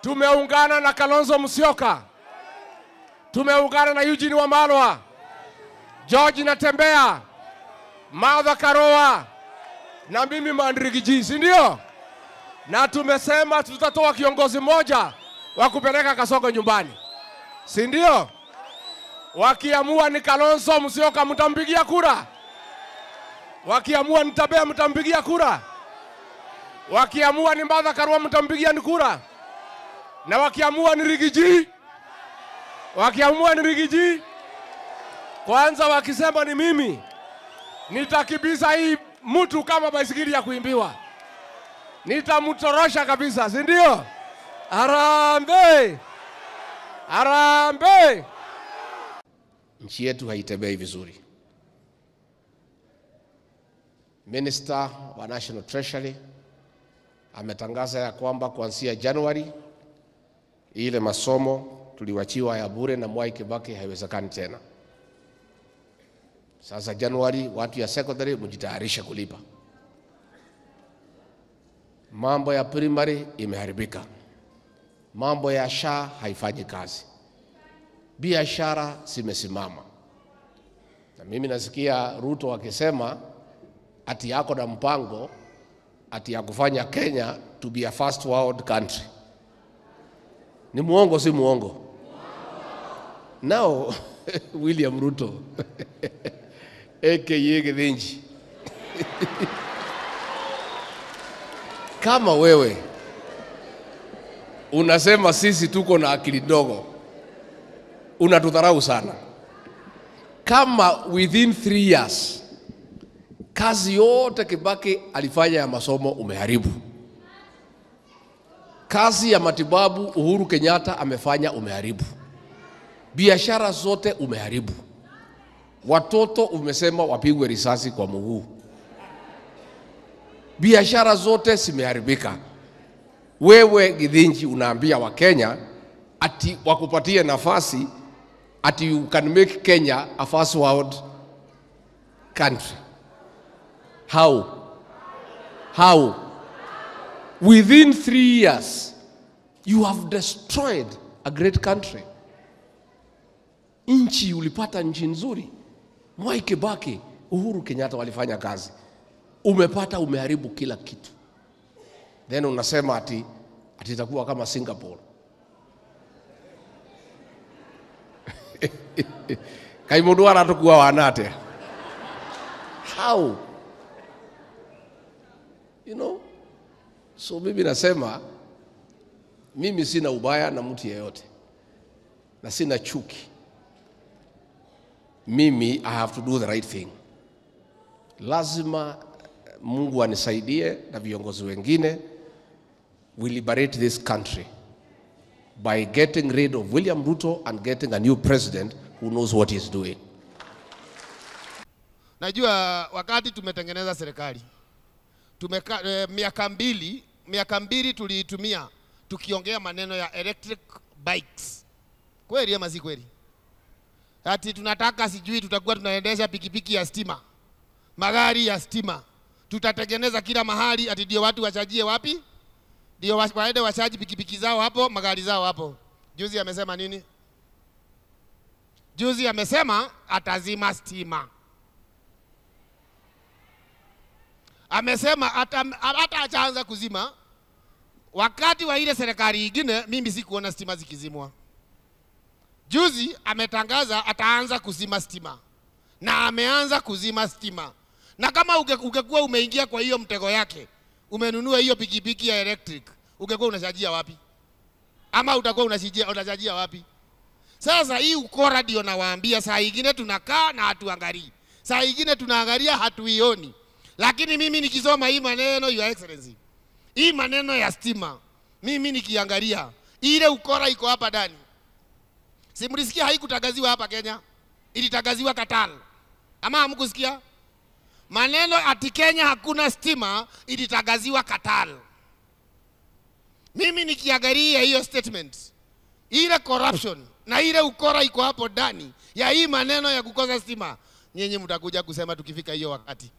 Tumeungana na Kalonzo Musyoka, tumeungana na Eugene Wamalwa, George Natembea, Martha Karua na mimi Mandrigi G, si ndio? Na tumesema tutatoa kiongozi mmoja wa kupeleka Kasongo nyumbani, si ndio? Wakiamua ni Kalonzo Musyoka mtampigia kura, wakiamua ni Tabea mtampigia kura, wakiamua ni Martha Karua mtampigia ni kura, na wakiamua ni Rigiji, wakiamua ni Rigiji. Kwanza wakisema ni mimi, nitakibisa hii mtu kama baisikeli ya kuimbiwa, nitamtorosha kabisa, si ndio? Harambee! Harambee! Nchi yetu haitembei vizuri. Minister wa National Treasury ametangaza ya kwamba kuanzia Januari ile masomo tuliwachiwa ya bure na Mwai Kibaki haiwezekani tena. Sasa Januari watu ya secondary mjitayarishe kulipa. Mambo ya primary imeharibika. Mambo ya SHA haifanyi kazi. Biashara zimesimama. Na mimi nasikia Ruto akisema ati yako na mpango ati ya kufanya Kenya to be a first world country. Ni muongo si muongo? Now William Ruto aka Githinji, kama wewe unasema sisi tuko na akili ndogo, unatudharau sana. Kama within 3 years kazi yote Kibaki alifanya ya masomo umeharibu, kazi ya matibabu Uhuru Kenyatta amefanya umeharibu, biashara zote umeharibu, watoto umesema wapigwe risasi kwa mguu, biashara zote zimeharibika. Wewe Githinji unaambia wa Kenya ati wakupatie nafasi ati you can make Kenya a first world country. How? How? Within 3 years, you have destroyed a great country. Nchi ulipata nchi nzuri. Mwai Kibaki, Uhuru Kenyatta walifanya kazi. Umepata, umeharibu kila kitu. Then unasema ati itakuwa kama Singapore. Kaimundu aratukuwa wanate. How? You know? So mimi nasema, mimi sina ubaya na mtu yeyote, na sina chuki. Mimi, I have to do the right thing. Lazima Mungu anisaidie na viongozi wengine, we liberate this country by getting rid of William Ruto and getting a new president who knows what he's doing. Najua wakati tumetengeneza serikali, miaka mbili tuliitumia tukiongea maneno ya electric bikes. Kweli ama si kweli? Ati tunataka sijui tutakuwa tunaendesha pikipiki ya stima, magari ya stima, tutatengeneza kila mahali ati ndio watu wachajie wapi? Ndio waende wachaji pikipiki zao hapo, magari zao hapo. Juzi amesema nini? Juzi amesema atazima stima. Amesema hata achaanza kuzima. Wakati wa ile serikali nyingine mimi sikuona stima zikizimwa. Juzi ametangaza ataanza kuzima stima. Na ameanza kuzima stima. Na kama ungekuwa umeingia kwa hiyo mtego yake, umenunua hiyo pikipiki ya electric, ungekuwa unachajia wapi? Ama utakuwa unachajia wapi? Sasa hii ukora ndio nawaambia, saa nyingine tunakaa na hatuangalii. Saa nyingine tunaangalia hatuioni. Lakini mimi nikisoma hii maneno, Your Excellency, hii maneno ya stima, mimi nikiangalia ile ukora iko hapa ndani. Si mlisikia haikutangaziwa hapa Kenya? Ilitangaziwa Qatar. Ama hamkusikia? Maneno ati Kenya hakuna stima ilitangaziwa Qatar. Mimi nikiangalia hiyo statement, ile corruption na ile ukora iko hapo ndani ya hii maneno ya kukosa stima, nyinyi mtakuja kusema tukifika hiyo wakati.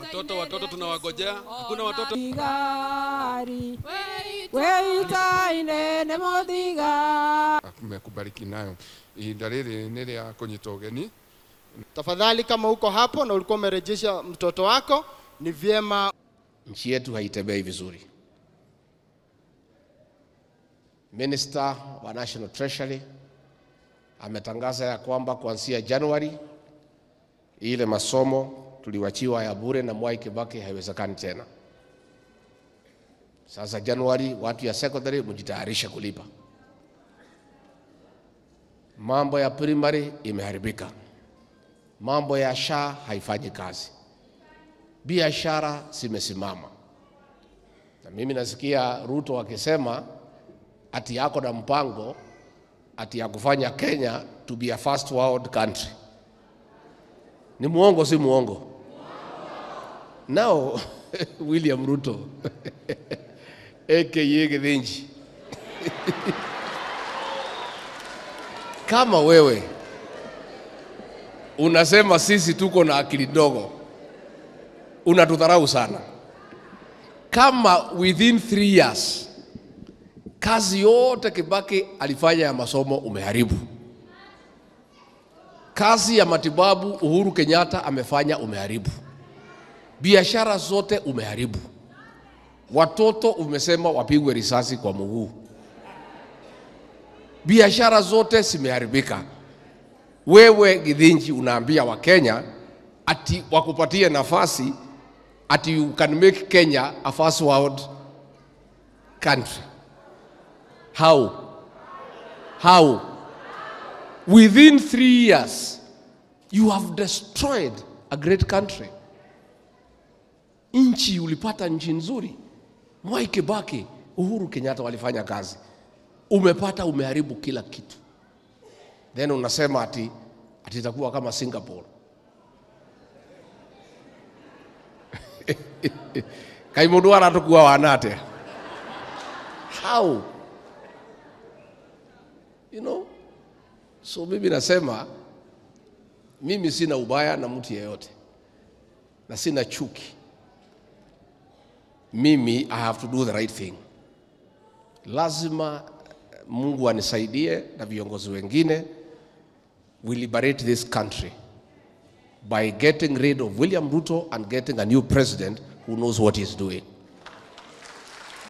Watoto, watoto tunawagojea. Hakuna watoto. Mmekubariki nayo. Ihinda rĩrĩ nĩ rĩa kũnyita ũgeni. Tafadhali kama uko hapo na ulikuwa umerejesha mtoto wako, ni vyema. Nchi yetu haitembei vizuri. Minister wa National Treasury ametangaza ya kwamba kuanzia Januari ile masomo tuliwachiwa ya bure na Mwai Kibaki haiwezekani tena. Sasa Januari watu ya secondary mjitayarishe kulipa. Mambo ya primary imeharibika. Mambo ya SHA haifanyi kazi. Biashara zimesimama. Na mimi nasikia Ruto akisema ati yako na mpango ati ya kufanya Kenya to be a first world country. Ni muongo si muongo? Now William Ruto aka Githinji, kama wewe unasema sisi tuko na akili ndogo, unatudharau sana. Kama within 3 years kazi yote Kibaki alifanya ya masomo umeharibu, kazi ya matibabu Uhuru Kenyatta amefanya umeharibu, biashara zote umeharibu, watoto umesema wapigwe risasi kwa mguu, biashara zote zimeharibika. Wewe Githinji unaambia Wakenya ati wakupatie nafasi ati you can make Kenya a first world country. How? How? Within 3 years, you have destroyed a great country. Nchi ulipata nchi nzuri. Mwai Kibaki, Uhuru Kenyatta walifanya kazi. Umepata, umeharibu kila kitu. Then unasema ati itakuwa kama Singapore. Kai mundu aratukua wanate. How? You know? So mimi nasema mimi sina ubaya na mtu yeyote. Na sina chuki. Mimi I have to do the right thing. Lazima Mungu anisaidie na viongozi wengine, we liberate this country by getting rid of William Ruto and getting a new president who knows what he's doing.